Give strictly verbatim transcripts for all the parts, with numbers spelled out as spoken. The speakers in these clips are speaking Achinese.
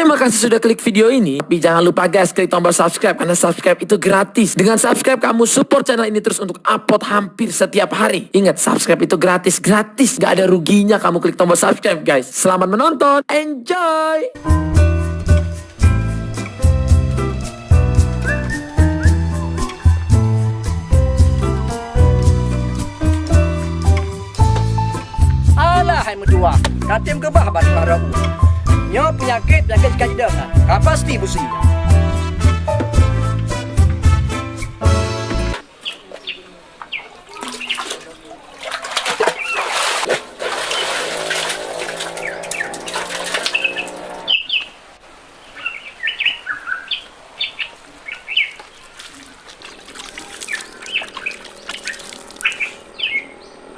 Terima kasih sudah klik video ini. Tapi jangan lupa guys, klik tombol subscribe karena subscribe itu gratis. Dengan subscribe kamu support channel ini terus untuk upload hampir setiap hari. Ingat, subscribe itu gratis, gratis. Gak ada ruginya kamu klik tombol subscribe guys. Selamat menonton, enjoy. Alah, hai meutuwah, ka tem keubah bak tukang rabu. Nyoe peunyakét, peunyakét sikajidong na, ka pasti busi.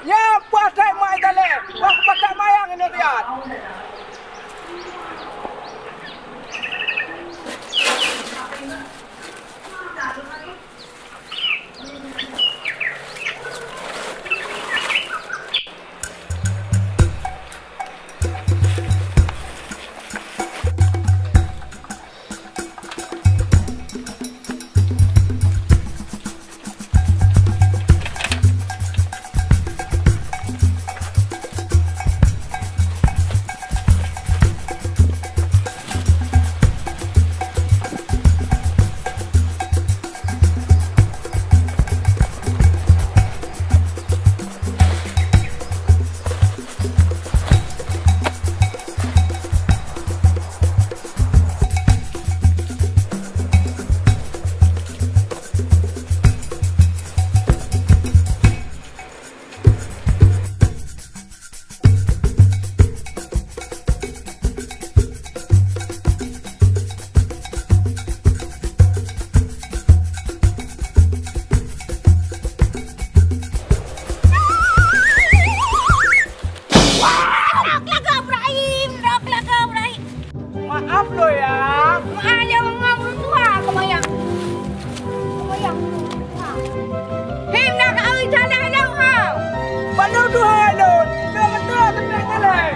Nyan puah that mak italée, puah peumakat mayang inong riat. Rab lagoe Ibrahim, rab lagoe Ibrahim. Maaf lo ya. Maaf ya, ngon ureueng tuha keubayang. Keubayang. Him na ka awai jalan dah ha. Balu tuha lôn, dah betul teuntang jalan.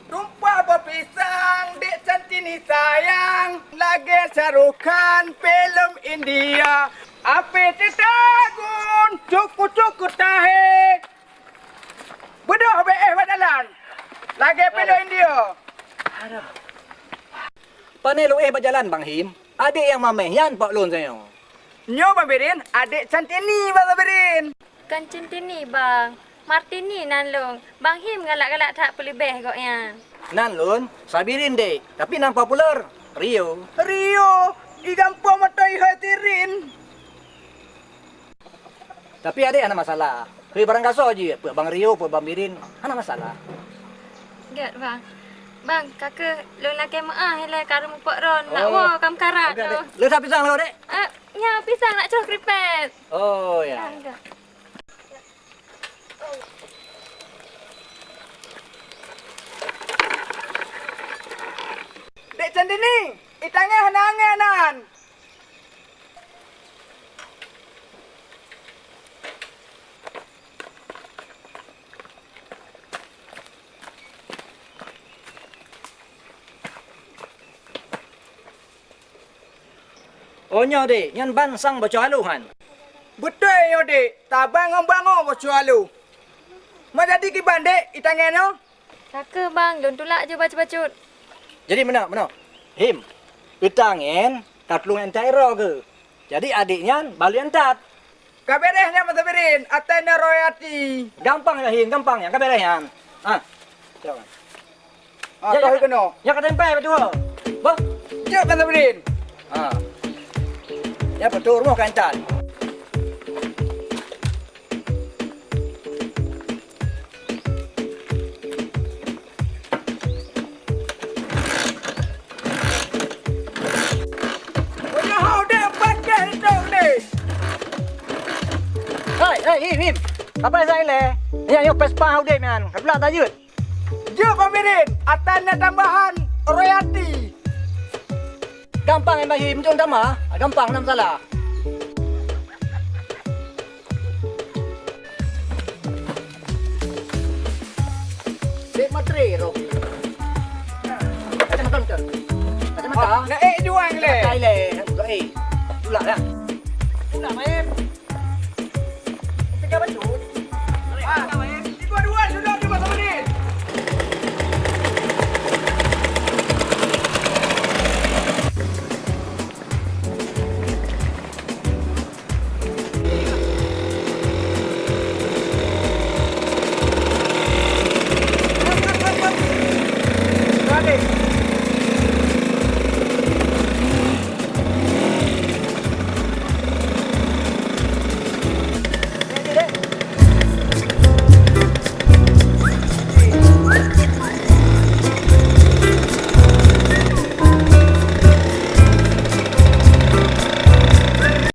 Tumpah boh pisang, Dek Centini sayang, lagèe Shah Rukh Khan filem India. Api teuta gun, cuku-cuku tahe. Beudôh beuéh bak jalan, lagèe filem India. Aduh. Pane lôn éh bak jalan, Bang Him? Adék nyang mamèh nyan pok lôn sanyoe. Nyoe Bang Birin, adék Centini Bang Birin. Kon Centini, Bang. Martini nan lôn. Bang Him galak-galak that peuleubèh gobnyan. Nan lôn, Sabirin, Dek. Tapi nan populer, Rio. Rio, di gampông meutai hai Tirin. Tapi adék hana masalah. Keu barang gasoe jih, peue Bang Rio, peue Bang Birin, hana masalah. Gèt, Bang. Bang, ka keuh lôn lakèe meu'ah ilèe ka reumeupok droen, nak woe ka meukarat. Oke, Dek. Lôn sa pisang lagoe, Dek? Eh, nyan pisang nak cok kripet. Oh, ya. Ah, enggak. Dek Centini, i tangèh hana angèn nan. Oh nyoe dek, nyan ban sang boco aloh han. Beutôi nyoe dek, taban ngon bango boco aloh. Ma jadi kiban dek, i tangèh nyoe? Ka keuh bang, lôn tulak ju bacut-bacut. Jadi meunoe, meunoe. Him, i tangèh ka tulông intat droe keuh. Jadi adek nyan ban lôn intat. Ka beureh nyan Bang Sabirin, atai na roe até. Gampang nyan Him, gampang nyan, ka beureh nyan. Ah. Cok. Ah, ya, toh ya, keunoe. Ya ka tempel beutôi. Bah. Cok Bang Sabirin. Ah. Ya beutôi rumoh ka intat. Apa saya le? Nyan nyoe Vespa udeb nyan. Ka pula tajeuet. Jeuet Pak Birin, atan na tambahan royalti. Gampang, eh, Bahi, meunyoe tamah, gampang, hana masalah. Sip matre roh. Kacamata, kacamata. Oh, nak eh jual le. Kacamata le, nak buka eh. Pula dah. Pula main. Tengah bacut. Ah, tiga dua sudah, tiga menit. Balik.